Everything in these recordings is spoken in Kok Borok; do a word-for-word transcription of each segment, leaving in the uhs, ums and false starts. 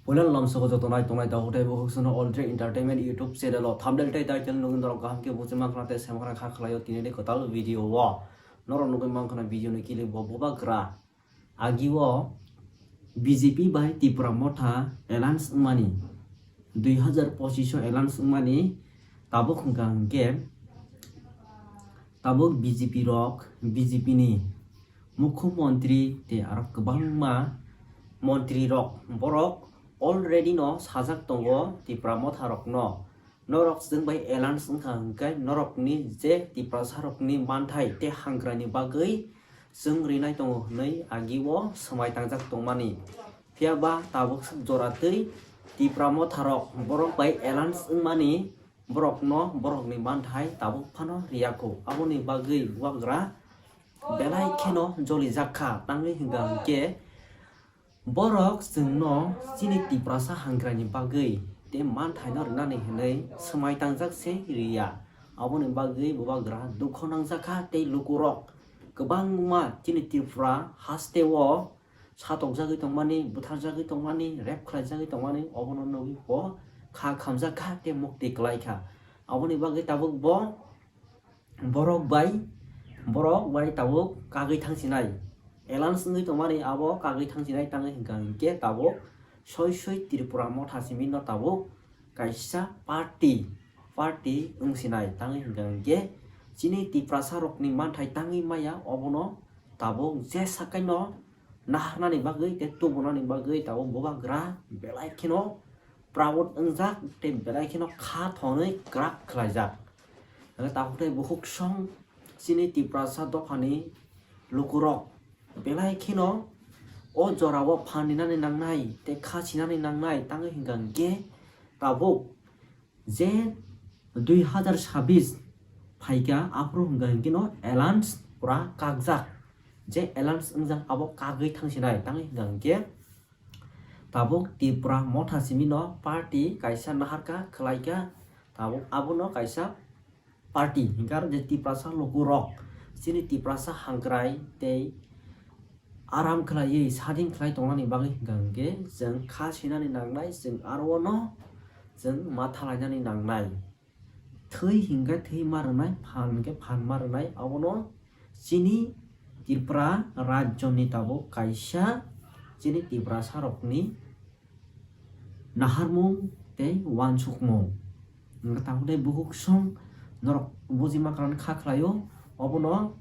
Puila lamsogo joto nai tongnai tabuk tei bukhuk sono All Track Entertainment YouTube channel o thumbnail tei title nugwi norok kaham khe buji mankha tei saimankha kha khlaio tini ni kwtal video o. Norok nugwi mankha video ni kilik bo bubagra. Agi o B J P bai Tipra Motha alliance wngmani, dui hazar pochish o alliance wngmani tabuk hwnkha hwnkhe tabuk B J P rok, B J P ni mukhyamantri tei aro kwbangma montri rok, borok already no sajak tongo Tipra Motha rokno, norok chwng bai alliance wngkha hwnkhe norokni je Tiprasa rokni manthai tei hangkrani bagwi chwng rinai tongo hwnwi agi o swmai tangjak tongmani. Phiya ba tabuk swk jora twi Tipra Motha rok borok bai alliance wngmani, borokno borokni manthai tabuk phano riyakho. Aboni bagwi bubagra belai kheno jolijak kha, tangwi hwnkha hwnkhe borok chwngno chini Tiprasa hangkrani bagwi tei manthaino rwnani hwnwi swmai tangjak se riya. Aboni bagwi bubagra dukho nangjak kha tei lukurok kwbangma chini Tripura hasteo satokjagwi tongmani, butharjagwi tongmani, rape khlaijagwi tongmani, obono nugwi bo kha khamjak kha tei mukti kwlai kha. Aboni bagwi tabuk bo borok bai, borok bai tabuk kagwi thangsinai. Alliance wngwi tongmani abo kagwi thangsinai tangwi hwnkha hwnkhe tabuk soi soi Tripura Motha simi no tabuk kaisa party, party wngsinai tangwi hwnkha hwnkhe chini Tiprasa rokni manthai tangwi maya obono tabuk je sakai no naharnani bagwi tei tubunani bagwi tabuk bubagra belai kheno proud wngjak tei belai kheno kha thonwi kwrak khlaijak. Hwnkhe tabuk tei bukhuk song chini Tiprasa dophani lukurok belai kheno o jorao phan rinani nangnai tei kha sinani nangnai tangwi hwnkha hwnkhe tabuk je dui hazar sabis phaikha, aphuru hwnkha hwnkhe no alliance pura kakjak. Je alliance wngjak abo kagwi thangsinai, tangwi hwnkha hwnkhe tabuk Tipra Motha simi no party kaisa naharkha, khwlaikha, tabuk abono kaisa party hwnkha aro je Tiprasa lukurok chini Tiprasa hangkrai tei aram khlaiwi sadin khlai tongnani bagwi hwnkha hwnkhe chwng kha sinani nangnai, chwng aro no chwng ma thalainani nangnai. Thwi hwnkhe thwi ma rwnai, phan hwnkhe phan ma rwnai, abono chini Tripura rajyoni tabuk kaisa chini Tiprasa rokni naharmung tei uansukmung. Hwnkhe tabuk tei bukhuk song norok buji mankha kha khlaio, obono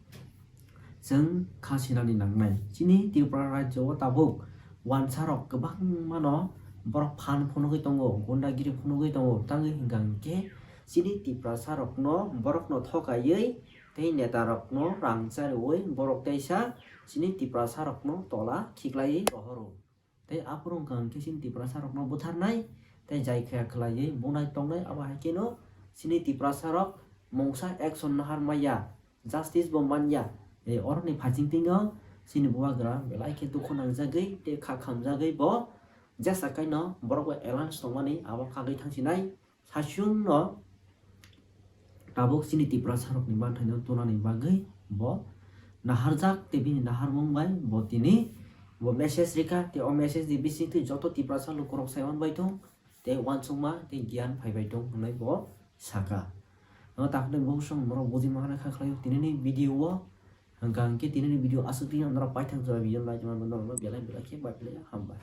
chwng kha sinani nangnai. Chini Tripura rajyo o tabuk uansarok kwbangma no borok phan phunugwi tongo, gundagiri phunugwi tongo, tangwi hwnkha hwnkhe chini Tiprasa rokno borokno thokaiwi tei neta rokno rang chariwi borok teisa chini Tiprasa rokno tola khiklaiwi rohoro. Tei aphuru wngkha hwnkhe chini Tiprasa rokno butharnai tei jai khaya khlaiwi bunai tongnai, abo hai kheno chini Tiprasa rok mungsa action nahar maya, justice bo manya. E, oroni phaising tino chini bubagra belai khe dukhu nangjagwi tei kha khamjagwi bo jesa kaino borok bai alliance tongmani abo kagwi thangsinai. Saichung no tabuk chini Tiprasa rokni manthaino tunani bagwi bo naharjak tei bini naharmung bai bo tini bo message rikha tei o message ni bisingtwi joto Tiprasa lukurok saiman bai thung tei uansukma tei giyan phaibai thung hwnwi bo sakha. O takhwlai bukhuk song norok buji mankha kha khlaio tinini video o. Hwnkha hwnkhe tinini video aswk twi norok paithak jora video nai tongma norokno belai belai khe bai belai hambai.